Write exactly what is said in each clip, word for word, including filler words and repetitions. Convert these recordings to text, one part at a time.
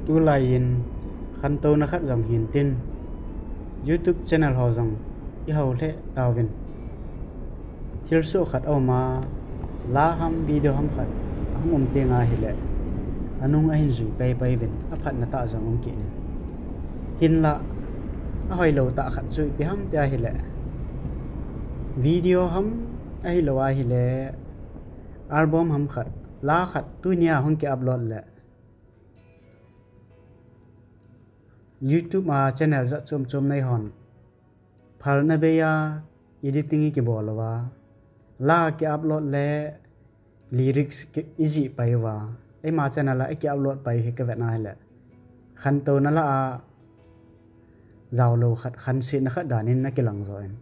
Tulai in khantouna khat jong hin tin, YouTube channel ho jong i hou lheh tauvin. Thilsoh khat aum a, la ham video ham khat ahung um teng ahile, anung ahin jui pai pai uvin, aphatna tah jong um kit in. Hinlah, ahoilou tah khat chu ipi ham ti ahile, video ham ahilou ahile, album ham khat, la khat tunia hung ki upload le, YouTube a channel jat chom chom nei hon, phalna bei a editing i kibol louva, la ki upload le lyrics ki, i jih pai uva, eima channel a i ki upload pai hi ka vet na hile, khantouna lah a jaolou khat, khansetna khat dan in na kilang jo in.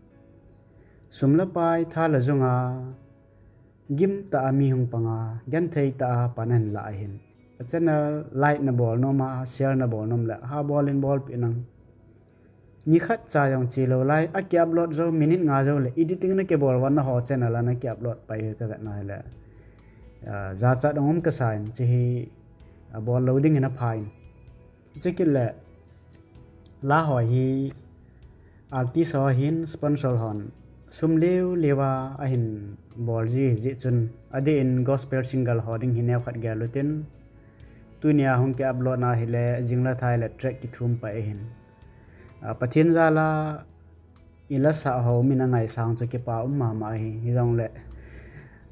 Sum le pai, tha le jung a, gim tah a mi hung pang a, genthei tah a pan ahin lah ahin. A channel like na bol nom a, share na bol nom le, ha bol in bolpeh nang. Nikhat cha jong che lou lai, a ki upload jou, minute nga jou le, editing na kibol uva na ho channel a na ki upload pai hi ka vet na hile, ah, jachat ong um kasa in, che hi, ah, bol lou ding hi na pha in. Chukit le, la ho hi, artist ho hin sponsor hon, sum liu liu a ahin bol ji jeh chun, adeh in gospel single ho ding hi neo khat gel utin, tunia hung ki upload na hile, jing le thai le track kithum pai ahin. Ah, Pathen jal a, i lasah ho min angaisang chu kipa um mama ahi, hijongle,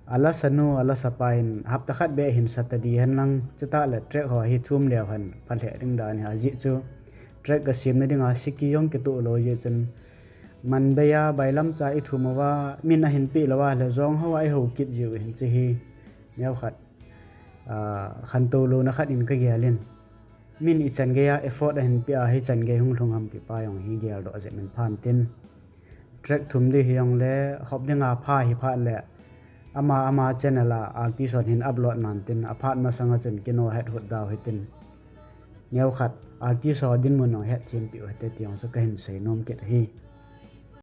a lasanu, a lasapa hin hapta khat beh hin study hen lang, chutah le track ho hi thum leu hen pha lheh ding dan hi, ajeh chu track ka semna dinga siki jong kitoh lou jeh chun, man bei a bailam cha i thum uva, min ahin peh louva le jong ho a i hou kit jiu hin, che hi neo khat, ah, khantou louna khat in ka gel in. Min ichan gei a effort ahin peh a, hichan gei hung lhung ham ti pa jong hi geldoh jep in phan tin. Track thum ding hi jongle, hop dinga pha hi phat le, ama, ama channel a artist hon hin upload nan tin, aphat masang a chun kino het hut dau hitin. Neo khat, artist ho dinmun jong het thempeh u hite ti jong chu kahin sei nom kit ahi.